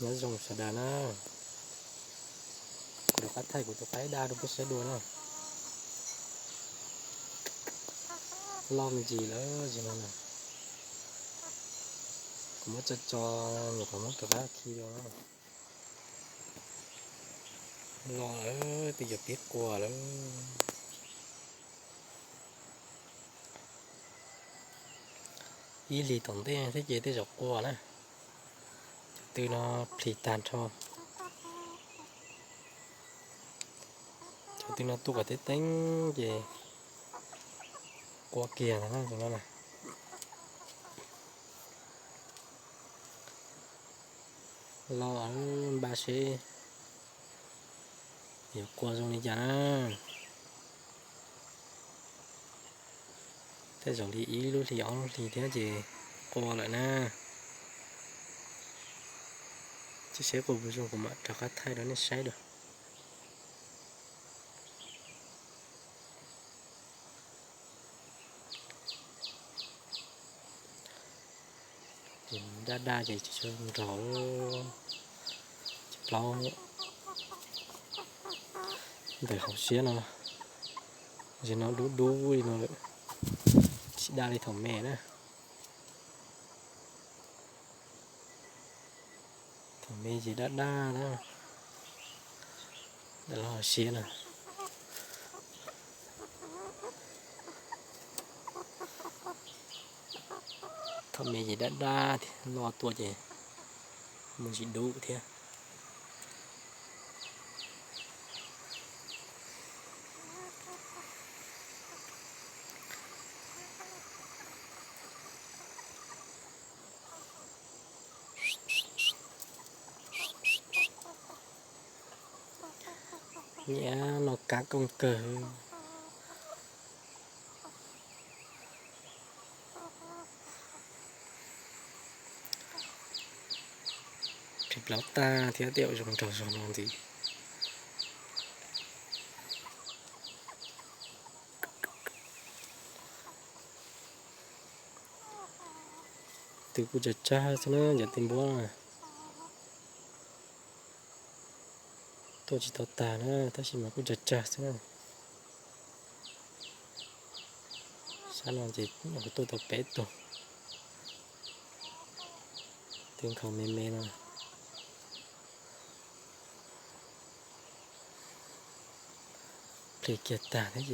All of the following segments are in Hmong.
Nyob zoo sawv daws na, kuv rov qab thaij kuv tus qaib daj rau peb saib dua na. Loj me ntsis lawm zim no na. Kuv muab tso tso, nyuam qhuav muab rov qab khi dua na. Loj lawm, twb yuav pib qua lawm. Ib hlis tom ntej thiab ces tej zaum qua na. Cov twg no plis tag nrho. Cov twg no tuaj kom teeb teeb ces qua kiag ntag na. Los npaj seb yuav qua zoo li cas na. Tej zaum li ib lub hlis ob lub hlis thiab ces qua lawm na. Tsis seb qua puas zoo kuv mam rov qab thaij rau nej saib dua. Ces daj daj ces tsis tshua nrog, tsis plaub. Ntawm hauv siab no, zim no dub dub li no lawm, tsis daj li thaum me na. Thaum me ces daj daj na, ntawm lub hauv siab na. Thaum me ces daj daj thiab, loj tuaj ces mus tsis dub thiab. Nyiam no kab kooj kawg. Ris plaub tag thiab tej zaum zoo nraug zog no ntxiv. Tus kuj tsawg tsawg xwb na, cov tus npua. Tuaj tsis tau tag na, tab sis mas kuj tsawg tsawg xwb na. Sab no ces kuv tuaj tau peb tug. Tus nkhaus me me no. Plis kiag tag thiab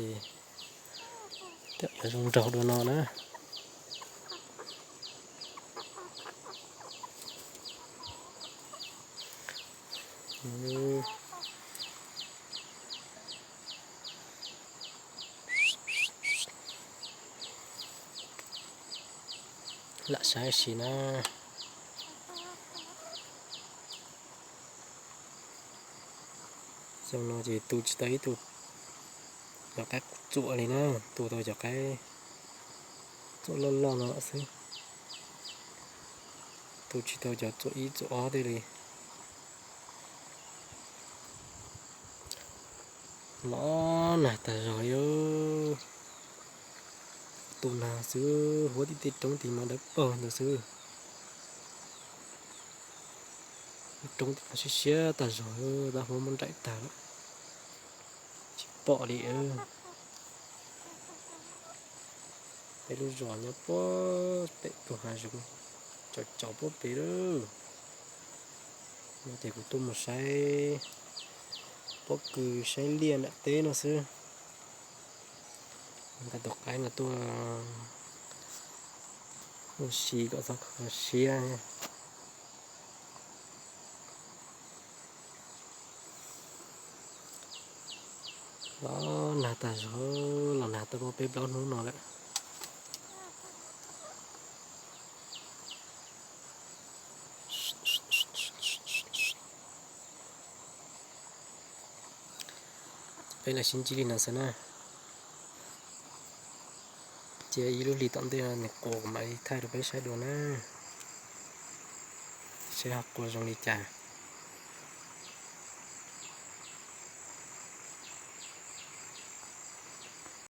ces yuav zoo nraug dua no na. Lam saib si na. Xyoo no ces tu tsis tau ib tug cov qaib txuam li na, tu tau cov qaib txuam loj loj no xwb. Tu tsis tau cov txuam ib txuam ob tej li. Los nag tag zog li. Tu nag xwb, huab tim tej roob tim mas dawb paug ntawd xwb. Roob tim no siab siab tag zog, tab huab muab nraim tag lawm, tsis pom li. Peb lub zos nyob puag pem tus hav zoov, tsaus tsaus puag pem lawm. No ces kuv tuaj mus saib pob kws saib liaj nram teb no xwb. Nkag tus qaib no tuaj ua si kom txhob kho siab. Los nag tag zog, los nag tau muaj peb plaub hnub no lawm. Peb los sib ntsib li no xwb na. Cia ib lub hlis tom ntej nws qua kuv mam li thaij rau peb saib dua na. Seb ho qua zoo li cas.